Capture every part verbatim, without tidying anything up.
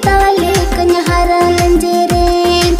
ᱛᱟᱞᱮ ᱠᱚᱧ ᱦᱟᱨᱟ ᱞᱮᱸᱡᱮᱨᱮᱱ᱾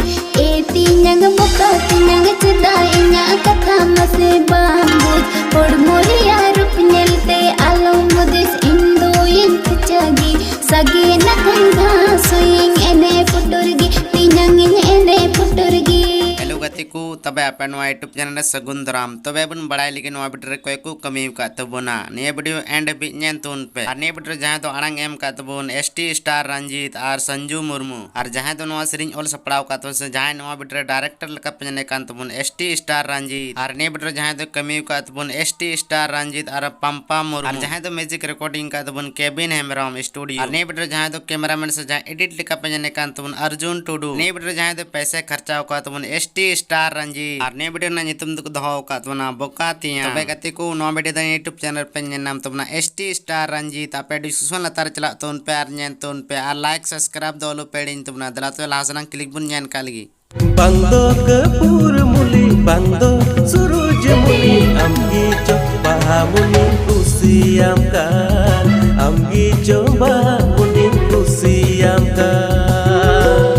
ᱮ ᱛᱤᱧᱟᱝ ᱵᱚᱠᱟ ᱛᱤᱧᱟᱝ, ᱪᱮᱫᱟᱜ ᱤᱧᱟᱜ ᱠᱟᱛᱷᱟ ᱢᱟᱥᱮ ᱵᱟᱢ ᱵᱩᱡᱽ? ᱦᱚᱲᱢᱚ ᱨᱮᱭᱟᱜ ᱨᱩᱯ ᱧᱮᱞᱛᱮ ᱟᱞᱚᱢ ᱦᱩᱫᱤᱥ, ᱤᱧ ᱫᱚ ᱤᱧ ᱠᱷᱤᱪᱟᱹ ᱜᱮ᱾ ᱥᱟᱜᱮ ᱱᱟᱠᱷᱟᱱ ᱜᱷᱟᱥ ᱦᱩᱭᱤᱧ ᱮᱱᱮ ᱯᱩᱴᱩᱨ ᱜᱮ, ᱛᱤᱧᱟᱝ ᱤᱧ ᱮᱱᱮ ᱯᱩᱴᱩᱨ ᱜᱮ᱾ ᱦᱮᱞᱳ ᱜᱟᱛᱮ ᱠᱚ, ᱛᱚᱵᱮ ᱟᱯᱮ ᱱᱚᱣᱟ YouTube channel ᱨᱮ ᱥᱟᱹᱜᱩᱱ ᱫᱟᱨᱟᱢ᱾ ᱛᱚᱵᱮ ᱵᱚᱱ ᱵᱟᱲᱟᱭ ᱞᱮᱜᱮ ᱱᱚᱣᱟ video ᱨᱮ ᱚᱠᱚᱭ ᱠᱚ ᱠᱟᱹᱢᱤ ᱟᱠᱟᱫ ᱛᱟᱵᱚᱱᱟ᱾ ᱱᱤᱭᱟᱹ video end ᱦᱟᱹᱵᱤᱡ ᱧᱮᱞ ᱛᱟᱵᱚᱱ ᱯᱮ᱾ ᱟᱨ ᱱᱤᱭᱟᱹ video ᱨᱮ ᱡᱟᱦᱟᱸᱭ ᱫᱚ ᱟᱲᱟᱝ ᱮᱢ ᱟᱠᱟᱫ ᱛᱟᱵᱚᱱ S T Star ᱨᱚᱧᱡᱤᱛ ᱟᱨ ᱥᱟᱱᱡᱩ ᱢᱩᱨᱢᱩ, ᱟᱨ ᱡᱟᱦᱟᱸᱭ ᱫᱚ ᱱᱚᱣᱟ ᱥᱮᱨᱮᱧ ᱚᱞ ᱥᱟᱯᱲᱟᱣ ᱟᱠᱟᱫ ᱛᱟᱵᱚᱱ ᱥᱮ ᱡᱟᱦᱟᱸᱭ ᱱᱚᱣᱟ video ᱨᱮ director ᱞᱮᱠᱟ ᱯᱮ ᱧᱮᱞᱮ ᱠᱟᱱ ᱛᱟᱵᱚᱱ S T Star ᱨᱚᱧᱡᱤᱛ, ᱟᱨ ᱱᱤᱭᱟᱹ video ᱨᱮ ᱡᱟᱦᱟᱸᱭ ᱫᱚ ᱠᱟᱹᱢᱤ ᱟᱠᱟᱫ ᱛᱟᱵᱚᱱ S T Star ᱨᱚᱧᱡᱤᱛ ᱟᱨ ᱯᱟᱢᱯᱟ ᱢᱩᱨᱢᱩ, ᱟᱨ ᱡᱟᱦᱟᱸᱭ ᱫᱚ music recording ᱟᱠᱟᱫ ᱛᱟᱵᱚᱱ Kevin ᱦᱮᱢᱵᱨᱚᱢ studio, ᱟᱨ ᱱᱤᱭᱟᱹ video ᱨᱮ ᱡᱟᱦᱟᱸᱭ ᱫᱚ cameraman ᱥᱮ ᱡᱟᱦᱟᱸᱭ edit ᱞᱮᱠᱟ ᱯᱮ ᱧᱮᱞᱮ ᱠᱟᱱ ᱛᱟᱵᱚᱱ ᱟᱨᱡᱩᱱ ᱴᱩᱰᱩ, ᱱᱤᱭᱟᱹ video ᱨᱮ ᱡᱟᱦᱟᱸᱭ ᱫᱚ ᱯᱮᱥᱮ ᱠᱷᱚᱨᱪᱟ ᱟᱠᱟᱫ ᱛᱟᱵᱚᱱ S T Star ᱨᱚᱧᱡᱤᱛ, ᱟᱨ ᱱᱤᱭᱟᱹ video ᱨᱮᱱᱟᱜ ᱧᱩᱛᱩᱢ ᱫᱚᱠᱚ ᱫᱚᱦᱚ ᱟᱠᱟᱫ ᱛᱟᱵᱚᱱᱟ ᱵᱚᱠᱟ ᱛᱤᱭᱟᱹ᱾ ᱛᱚᱵᱮ ᱜᱟᱛᱮ ᱠᱚ, ᱱᱚᱣᱟ video ᱫᱚ YouTube channel ᱯᱮ ᱧᱮᱞ ᱧᱟᱢ ᱛᱟᱵᱚᱱᱟ S T Star ᱨᱚᱧᱡᱤᱛ, ᱟᱯᱮ description ᱞᱟᱛᱟᱨ ᱨᱮ ᱪᱟᱞᱟᱜ ᱛᱟᱵᱚᱱ ᱯᱮ ᱟᱨ ᱧᱮᱞ ᱛᱟᱵᱚᱱ ᱯᱮ, ᱟᱨ like subscribe ᱫᱚ ᱟᱞᱚ ᱯᱮ ᱦᱤᱲᱤᱧ ᱛᱟᱵᱚᱱᱟ᱾ ᱫᱮᱞᱟ ᱛᱚᱵᱮ ᱞᱟᱦᱟ ᱥᱮᱱᱟᱜ click ᱵᱚᱱ ᱧᱮᱞ ᱠᱟᱜ ᱞᱮᱜᱮ᱾ ᱵᱟᱝ ᱫᱚ ᱠᱟᱹᱯᱩᱨ ᱢᱩᱞᱤ, ᱵᱟᱝ ᱫᱚ ᱥᱩᱨᱩᱡ ᱢᱩᱞᱤ, ᱟᱢ ᱜᱮ ᱪᱚ ᱵᱟᱦᱟ ᱢᱩᱞᱤ, ᱠᱩᱥᱤᱭᱟᱢ ᱠᱟᱱ, ᱟᱢ ᱜᱮ ᱪᱚ ᱵᱟᱦᱟ ᱢᱩᱞᱤ, ᱠᱩᱥᱤᱭᱟᱢ ᱠᱟᱱ᱾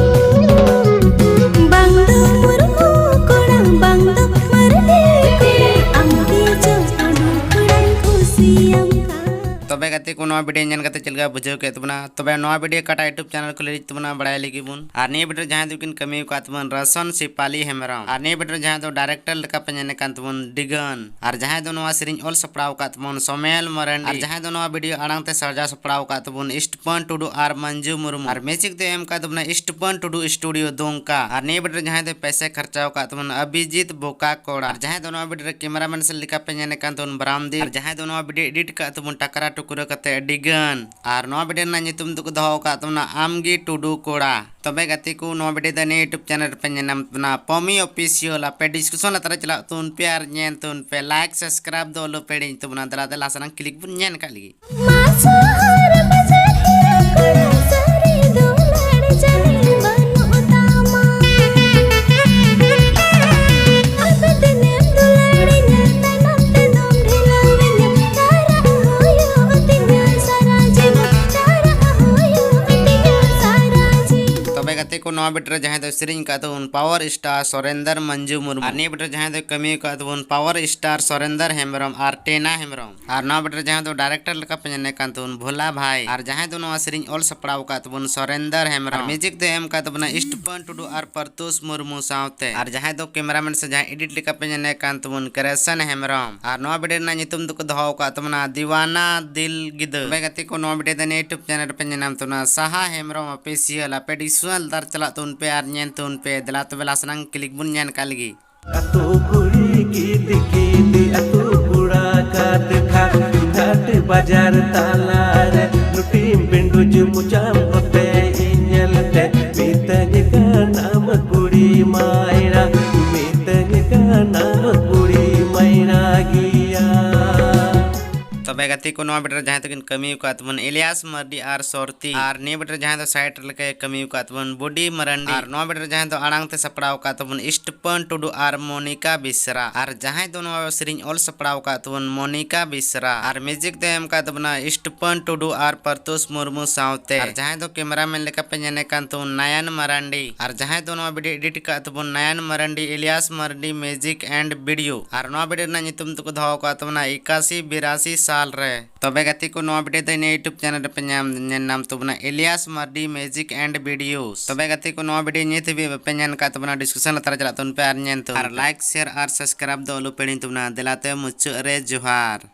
ᱵᱟᱝ ᱫᱚ ᱢᱩᱨᱢᱩ ᱠᱚᱲᱟ, ᱵᱟᱝ ᱫᱚ ᱢᱟᱨᱰᱤ ᱠᱚᱲᱟ, ᱟᱢ ᱜᱮ ᱪᱚ ᱴᱩᱰᱩ ᱠᱚᱲᱟᱧ ᱠᱩᱥᱤᱭᱟᱢ ᱠᱟᱱ᱾ ᱛᱚᱵᱮ ᱜᱟᱛᱮ ᱠᱚ, ᱱᱚᱣᱟ video ᱧᱮᱞ ᱠᱟᱛᱮ ᱪᱮᱫ ᱞᱮᱠᱟ ᱵᱩᱡᱷᱟᱹᱣ ᱠᱮᱫ ᱛᱟᱵᱚᱱᱟ? ᱛᱚᱵᱮ ᱱᱚᱣᱟ video ᱚᱠᱟᱴᱟᱜ YouTube channel ᱠᱷᱩᱞᱟᱹᱣ ᱞᱟᱹᱜᱤᱫ ᱛᱟᱵᱚᱱᱟ ᱵᱟᱲᱟᱭ ᱞᱟᱹᱜᱤᱫ ᱵᱚᱱ᱾ ᱟᱨ ᱱᱤᱭᱟᱹ video ᱨᱮ ᱡᱟᱦᱟᱸᱭ ᱫᱚᱠᱤᱱ ᱠᱟᱹᱢᱤ ᱟᱠᱟᱫ ᱛᱟᱵᱚᱱ ᱨᱟᱥᱚᱱ ᱥᱤᱯᱟᱞᱤ ᱦᱮᱢᱵᱨᱚᱢ, ᱟᱨ ᱱᱤᱭᱟᱹ video ᱨᱮ ᱡᱟᱦᱟᱸᱭ ᱫᱚ director ᱞᱮᱠᱟ ᱯᱮ ᱧᱮᱞᱮ ᱠᱟᱱ ᱛᱟᱵᱚᱱ ᱰᱤᱜᱟᱱ, ᱟᱨ ᱡᱟᱦᱟᱸᱭ ᱫᱚ ᱱᱚᱣᱟ ᱥᱮᱨᱮᱧ ᱚᱞ ᱥᱟᱯᱲᱟᱣ ᱟᱠᱟᱫ ᱛᱟᱵᱚᱱ ᱥᱚᱢᱮᱞ ᱢᱟᱨᱟᱱᱰᱤ, ᱟᱨ ᱡᱟᱦᱟᱸᱭ ᱫᱚ ᱱᱚᱣᱟ video ᱟᱲᱟᱝ ᱛᱮ ᱥᱟᱨᱡᱟᱣ ᱥᱟᱯᱲᱟᱣ ᱟᱠᱟᱫ ᱛᱟᱵᱚᱱ ᱤᱥᱴᱯᱟᱱ ᱴᱩᱰᱩ ᱟᱨ ᱢᱟᱱᱡᱩ ᱢᱩᱨᱢᱩ, ᱟᱨ music ᱫᱚ ᱮᱢ ᱟᱠᱟᱫ ᱛᱟᱵᱚᱱᱟ ᱤᱥᱴᱯᱟᱱ ᱴᱩᱰᱩ studio ᱫᱩᱢᱠᱟ, ᱟᱨ ᱱᱤᱭᱟᱹ video ᱨᱮ ᱡᱟᱦᱟᱸᱭ ᱫᱚ ᱯᱮᱥᱮ ᱠᱷᱚᱨᱪᱟ ᱟᱠᱟᱫ ᱛᱟᱵᱚᱱ ᱚᱵᱷᱤᱡᱤᱛ ᱵᱚᱠᱟ ᱠᱚᱲᱟ, ᱟᱨ ᱡᱟᱦᱟᱸᱭ ᱫᱚ ᱱᱚᱣᱟ video ᱨᱮ cameraman ᱥᱮ ᱞᱮᱠᱟ ᱯᱮ ᱧᱮᱞᱮ ᱠᱟᱱ ᱛᱟᱵᱚᱱ ᱵᱨᱟᱢᱫᱤᱯ, ᱟᱨ ᱡᱟᱦᱟᱸᱭ ᱫᱚ ᱱᱚᱣᱟ video edit ᱟᱠᱟᱫ ᱛᱟᱵᱚᱱ ᱴᱟᱠᱨᱟ ᱴᱩᱠᱨᱟᱹ ᱠᱟᱛᱮ ᱰᱤᱜᱟᱱ, ᱟᱨ ᱱᱚᱣᱟ video ᱨᱮᱱᱟᱜ ᱧᱩᱛᱩᱢ ᱫᱚᱠᱚ ᱫᱚᱦᱚ ᱟᱠᱟᱫ ᱛᱟᱵᱚᱱᱟ ᱟᱢᱜᱮ ᱴᱩᱰᱩ ᱠᱚᱲᱟ᱾ ᱛᱚᱵᱮ ᱜᱟᱛᱮ ᱠᱚ, ᱱᱚᱣᱟ video ᱫᱚ ᱱᱤᱭᱟᱹ YouTube channel ᱨᱮᱯᱮ ᱧᱮᱞ ᱧᱟᱢ ᱛᱟᱵᱚᱱᱟ ᱯᱚᱢᱤ Official᱾ ᱟᱯᱮ description ᱞᱟᱛᱟᱨ ᱨᱮ ᱪᱟᱞᱟᱜ ᱛᱟᱵᱚᱱ ᱯᱮ ᱟᱨ ᱧᱮᱞ ᱛᱟᱵᱚᱱ ᱯᱮ, like subscribe ᱫᱚ ᱟᱞᱚ ᱯᱮ ᱦᱤᱲᱤᱧ ᱛᱟᱵᱚᱱᱟ᱾ ᱫᱮᱞᱟ ᱫᱮᱞᱟ ᱥᱟᱱᱟᱢ click ᱵᱚᱱ ᱧᱮᱞ ᱠᱟᱜ ᱞᱮᱜᱮ᱾ ᱢᱟ ᱥᱚᱦᱚᱨ ᱵᱟᱡᱟᱨ ᱦᱤᱨᱚ ᱠᱚᱲᱟ, ᱥᱟᱹᱨᱤ ᱫᱩᱞᱟᱹᱲ ᱡᱟᱹᱱᱤᱡ ᱵᱟᱹᱱᱩᱜ ᱛᱟᱢᱟ᱾ ᱟᱯᱮ ᱛᱤᱱᱟᱹᱜ ᱫᱩᱞᱟᱹᱲᱤᱧᱟ, ᱛᱟᱭᱱᱚᱢ ᱛᱮᱫᱚᱢ ᱰᱷᱤᱞᱟᱹᱣᱤᱧᱟ᱾ ᱪᱟᱨᱟᱜ ᱦᱩᱭᱩᱜ ᱛᱤᱧᱟ ᱥᱟᱨᱟ ᱡᱤᱵᱚᱱ, ᱪᱟᱨᱟᱜ ᱦᱩᱭᱩᱜ ᱛᱤᱧᱟ ᱥᱟᱨᱟ ᱠᱚ ᱱᱚᱣᱟ video ᱨᱮ ᱡᱟᱦᱟᱸᱭ ᱫᱚ ᱥᱮᱨᱮᱧ ᱟᱠᱟᱫ ᱛᱟᱵᱚᱱ power star ᱥᱚᱨᱮᱱᱫᱨ ᱢᱚᱧᱡᱩ ᱢᱩᱨᱢᱩ, ᱟᱨ ᱱᱤᱭᱟᱹ video ᱨᱮ ᱡᱟᱦᱟᱸᱭ ᱫᱚ ᱠᱟᱹᱢᱤ ᱟᱠᱟᱫ ᱛᱟᱵᱚᱱ power star ᱥᱚᱨᱮᱱᱫᱨ ᱦᱮᱢᱵᱨᱚᱢ ᱟᱨ ᱴᱮᱱᱟ ᱦᱮᱢᱵᱨᱚᱢ, ᱟᱨ ᱱᱚᱣᱟ video ᱨᱮ ᱡᱟᱦᱟᱸᱭ ᱫᱚ director ᱞᱮᱠᱟ ᱯᱮ ᱧᱮᱞᱮ ᱠᱟᱱ ᱛᱟᱵᱚᱱ ᱵᱷᱳᱞᱟ ᱵᱷᱟᱭ, ᱟᱨ ᱡᱟᱦᱟᱸᱭ ᱫᱚ ᱱᱚᱣᱟ ᱥᱮᱨᱮᱧ ᱚᱞ ᱥᱟᱯᱲᱟᱣ ᱟᱠᱟᱫ ᱛᱟᱵᱚᱱ ᱥᱚᱨᱮᱱᱫᱨ ᱦᱮᱢᱵᱨᱚᱢ, ᱟᱨ music ᱫᱚ ᱮᱢ ᱟᱠᱟᱫ ᱛᱟᱵᱚᱱᱟ ᱥᱴᱤᱯᱷᱟᱱ ᱴᱩᱰᱩ ᱟᱨ ᱯᱨᱚᱛᱩᱥ ᱢᱩᱨᱢᱩ ᱥᱟᱶᱛᱮ, ᱟᱨ ᱡᱟᱦᱟᱸᱭ ᱫᱚ cameraman ᱥᱮ ᱡᱟᱦᱟᱸᱭ edit ᱞᱮᱠᱟ ᱯᱮ ᱧᱮᱞᱮ ᱠᱟᱱ ᱛᱟᱵᱚᱱ ᱠᱨᱮᱥᱚᱱ ᱦᱮᱢᱵᱨᱚᱢ, ᱟᱨ ᱱᱚᱣᱟ video ᱨᱮᱱᱟᱜ ᱧᱩᱛᱩᱢ ᱫᱚᱠᱚ ᱫᱚᱦᱚ ᱟᱠᱟᱫ ᱛᱟᱵᱚᱱᱟ ᱫᱤᱣᱟᱱᱟ ᱫᱤᱞ ᱜᱤᱫᱟᱹ᱾ ᱛᱚᱵᱮ ᱜᱟᱛᱮ ᱠᱚ, ᱱᱚᱣᱟ video ᱫᱚ ᱱᱤᱭᱟᱹ YouTube channel ᱨᱮᱯᱮ ᱧᱮᱞ ᱧᱟᱢ ᱛᱟᱵᱚᱱᱟ ᱥᱟᱦᱟ ᱦᱮᱢᱵᱨᱚᱢ official᱾ ᱟᱯᱮ description ᱞᱟᱛᱟᱨ ᱪᱟᱞᱟᱜ ᱛᱟᱵᱚᱱ ᱯᱮ ᱟᱨ ᱧᱮᱞ ᱛᱟᱵᱚᱱ ᱯᱮ᱾ ᱫᱮᱞᱟ ᱛᱚᱵᱮ ᱞᱟᱦᱟ ᱥᱮᱱᱟᱝ clip ᱵᱚᱱ ᱧᱮᱞ ᱠᱟᱜ ᱞᱮᱜᱮ᱾ ᱟᱹᱛᱩ ᱠᱩᱲᱤ ᱠᱤᱫᱤ ᱠᱤᱫᱤ, ᱟᱹᱛᱩ ᱠᱚᱲᱟ ᱠᱟᱫ ᱠᱷᱟᱫ, ᱜᱷᱟᱴ ᱵᱟᱡᱟᱨ ᱛᱟᱞᱟᱨᱮ ᱞᱩᱴᱤᱢ ᱵᱤᱸᱰᱩᱡ ᱢᱚᱪᱟᱢ ᱠᱚᱛᱮ ᱤᱧ ᱧᱮᱞᱛᱮ ᱢᱤᱛᱟᱹᱧ ᱠᱟᱱᱟᱢ ᱠᱩᱲᱤ ᱢᱟᱭᱨᱟ, ᱢᱤᱛᱟᱹᱧ ᱠᱟᱱᱟᱢ ᱠᱩᱲᱤ ᱢᱟᱭᱨᱟ ᱜᱮᱭᱟ᱾ ᱛᱚᱵᱮ ᱜᱟᱛᱮ ᱠᱚ, ᱱᱚᱣᱟ video ᱨᱮ ᱡᱟᱦᱟᱸᱭ ᱛᱟᱹᱠᱤᱱ ᱠᱟᱹᱢᱤ ᱟᱠᱟᱫ ᱛᱟᱵᱚᱱ ᱮᱞᱤᱭᱟᱥ ᱢᱟᱨᱰᱤ ᱟᱨ ᱥᱚᱨᱛᱤ, ᱟᱨ ᱱᱤᱭᱟᱹ video ᱨᱮ ᱡᱟᱦᱟᱸᱭ ᱫᱚ side ᱨᱮ ᱞᱮᱠᱟ ᱠᱟᱹᱢᱤ ᱟᱠᱟᱫ ᱛᱟᱵᱚᱱ ᱵᱩᱰᱤ ᱢᱟᱨᱟᱱᱰᱤ, ᱟᱨ ᱱᱚᱣᱟ video ᱨᱮ ᱡᱟᱦᱟᱸᱭ ᱫᱚ ᱟᱲᱟᱝ ᱛᱮ ᱥᱟᱯᱲᱟᱣ ᱟᱠᱟᱫ ᱛᱟᱵᱚᱱ ᱥᱴᱤᱯᱷᱟᱱ ᱴᱩᱰᱩ ᱟᱨ ᱢᱚᱱᱤᱠᱟ ᱵᱮᱥᱨᱟ, ᱟᱨ ᱡᱟᱦᱟᱸᱭ ᱫᱚ ᱱᱚᱣᱟ ᱥᱮᱨᱮᱧ ᱚᱞ ᱥᱟᱯᱲᱟᱣ ᱟᱠᱟᱫ ᱛᱟᱵᱚᱱ ᱢᱚᱱᱤᱠᱟ ᱵᱮᱥᱨᱟ, ᱟᱨ music ᱫᱚ ᱮᱢ ᱟᱠᱟᱫ ᱛᱟᱵᱚᱱᱟ ᱥᱴᱤᱯᱷᱟᱱ ᱴᱩᱰᱩ ᱟᱨ ᱯᱨᱚᱛᱩᱥ ᱢᱩᱨᱢᱩ ᱥᱟᱶᱛᱮ, ᱟᱨ ᱡᱟᱦᱟᱸᱭ ᱫᱚ cameraman ᱞᱮᱠᱟ ᱯᱮ ᱧᱮᱞᱮ ᱠᱟᱱ ᱛᱟᱵᱚᱱ ᱱᱟᱭᱟᱱ ᱢᱟᱨᱟᱱᱰᱤ, ᱟᱨ ᱡᱟᱦᱟᱸᱭ ᱫᱚ ᱱᱚᱣᱟ video edit ᱟᱠᱟᱫ ᱛᱟᱵᱚᱱ Nayan Marandi, Elias Mardi music and video, ᱟᱨ ᱱᱚᱣᱟ video ᱨᱮᱱᱟᱜ ᱧᱩᱛᱩᱢ ᱫᱚᱠᱚ ᱫᱚᱦᱚ ᱟᱠᱟᱫ ᱛᱟᱵᱚᱱᱟ ᱮᱠᱟᱥᱤ ᱵᱤᱨᱟᱥᱤ ᱥᱟᱞ ᱨᱮ᱾ ᱛᱚᱵᱮ ᱜᱟᱛᱮ ᱠᱚ, ᱱᱚᱣᱟ video ᱫᱚ ᱤᱧᱟᱹᱜ YouTube channel ᱨᱮᱯᱮ ᱧᱟᱢ, ᱧᱮᱞ ᱧᱟᱢ ᱛᱟᱵᱚᱱᱟ alias Mardi music and videos᱾ ᱛᱚᱵᱮ ᱜᱟᱛᱮ ᱠᱚ, ᱱᱚᱣᱟ video ᱱᱤᱛ ᱦᱟᱹᱵᱤᱡ ᱵᱟᱯᱮ ᱧᱮᱞ ᱟᱠᱟᱫ ᱛᱟᱵᱚᱱᱟ, description ᱞᱟᱛᱟᱨ ᱨᱮ ᱪᱟᱞᱟᱜ ᱛᱟᱵᱚᱱ ᱯᱮ ᱟᱨ ᱧᱮᱞ ᱛᱟᱵᱚᱱ ᱟᱨ ᱯᱮ᱾ Like, share ᱟᱨ subscribe ᱫᱚ ᱟᱞᱚ ᱯᱮ ᱦᱤᱲᱤᱧ ᱛᱟᱵᱚᱱᱟ᱾ ᱫᱮᱞᱟ ᱛᱮ ᱢᱩᱪᱟᱹᱫ ᱨᱮ ᱡᱚᱦᱟᱨ᱾